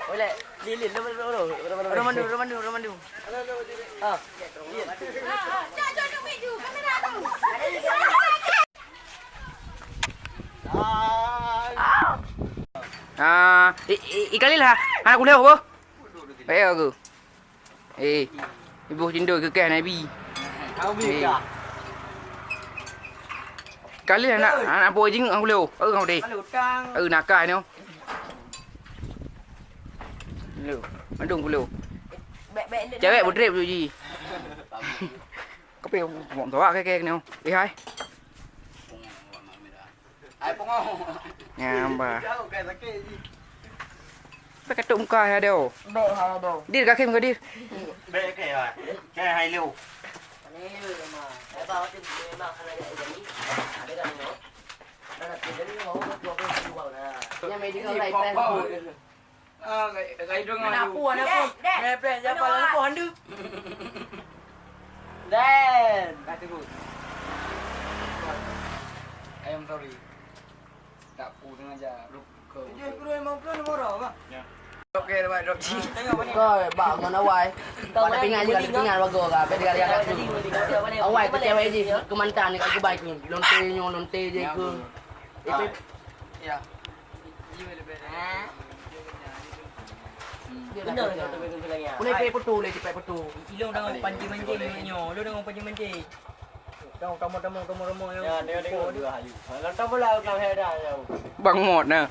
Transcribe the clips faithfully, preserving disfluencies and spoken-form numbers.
Boleh. Lilin, romandu, romandu, romandu. Ah. Ah, i, i, i Khalil ha, hana kulheueh boh. Baik aku. Eh, iboh tindo keu kah Nabi. Khalil anak, anak boh jing aku leo. Eh, kau deh. Eh, nakah ni. Leo. Mandum kuleo. Cewek budrip tu ji. Kopi mau tawak ke ke ni. Eh, hai. Ai pungo. Nyamba. Pakai tok muka ya deo. Bek ha deo. Dir kaki muka dir. Bek ke ya. Ke hai lu. Ni lu ma. Ai ba tu memang hana jadi. Ada kan ni. Ada tu jadi mau buat buat buat. Nya medical life. Ah, gai, gai dong ayu. Anak pu, anak pu. Deh, deh. Mepet siapa lalu pohon tu? Den. Kata ku. Ayam sorry. Tak pu sengaja. Tujuh puluh lima puluh nomor apa? Ya. Oke, dapat drop. Kau bak ngon awai. Bak pingan juga pingan bago ka, beda kali aku. Awai tu cewek je, kemantan ni kat Dubai tu. Lonte nyo, lonte je ke. Itu. Ya. Ulôn payah peutu lé, payah peutu. Ilôn dong panji manjing nyoe, ilôn dong panji manjing. Dong kamoe, kamoe, kamoe, kamoe. Ya, tengok, tengok dua hayu. Kalau tak bola, kalau saya dah tahu. Bang Mot nah.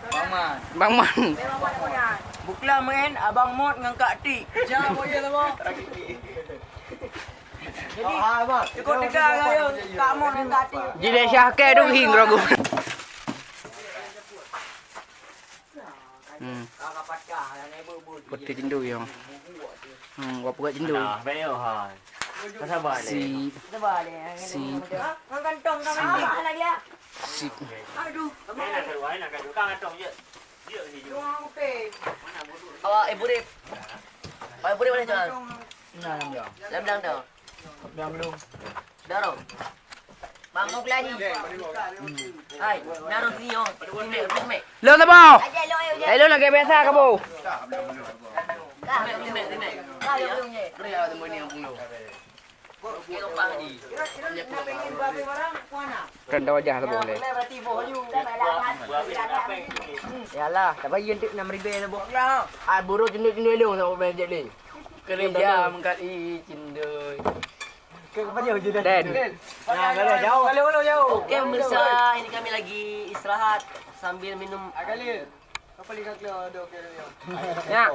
Bang Man. Bang Man. Bukla main Abang Mot ngon Kak Tik. Jauh ya sama. Jadi, cukup dekat lah, ya. Kak Mot ngon Kak Tik. Jileh Syah ke tu hing ragu. Hmm. Putih cendui yang. Hmm, gua pegat cendui. Dah, baik ha. Sabar leh. Si. Sabar leh. Si. Ha? Ngan kantong kami apa lagi ah? Si. Aduh. Mana keluar nak kantong? Kantong je. Dia ni je. Awak eh, Burip. Awak Burip mana jalan? Nah, dia. Dalam bilang tu. Bilang belum. Dorong. Bangun lagi. Hai, naruh sini oh. Rumek, rumek. Lo sapa? Aja lo eh. Eh, lo nak biasa ke bu? Rumek, rumek, rumek. Kau yang belum je. Beri awak temu ni yang puluh. Okey, lepas ni. Kan dah wajah sapa boleh. Yalah, tapi yang tu enam ribu yang sapa. Ah, buru cenduk-cenduk lu sapa boleh jadi. Kerja mengkat i cendui. Den. Nah, kalau jauh. Kalau, kalau jauh. Okey, pemirsa, ini kami lagi istirahat sambil minum. Ya.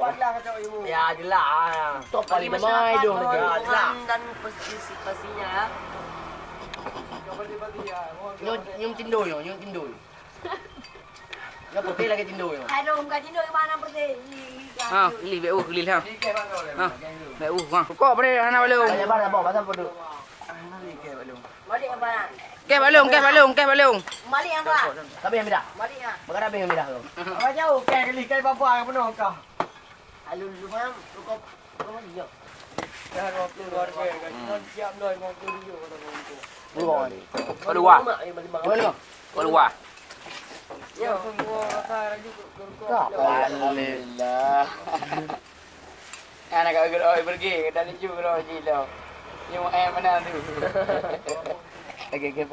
Ya, jelas. Bagi masyarakat lingkungan dan partisipasinya, ya. Nyoe, nyoe cendui, nyoe, nyoe cendui. Nyoe putih lagi cendui, nyoe. Aduh, muka cendui mana putih? Ha, pilih bek uh, pilih ha. Ha, bek uh, ha. Kok pada hana balong? Banyak banget, Abang. Pasal bodoh. Balik apa? Keh balong, keh balong, keh balong. Balik apa? Tapi yang merah. Balik ah. Bukan habis yang merah tu. Apa jauh? Keh geli, keh bapa yang penuh kah? Alun lu faham, lu kau, kau lagi jauh. Dah lima puluh luar biasa. Kan siap dah lima puluh tujuh kata kau. Keluar. Keluar. Keluar. Keluar. Ya, semua rasa lagi. Alhamdulillah. Anak kau gerak pergi, kita lucu gerak je lo. Ni mau eh mana tu? Okey, okey.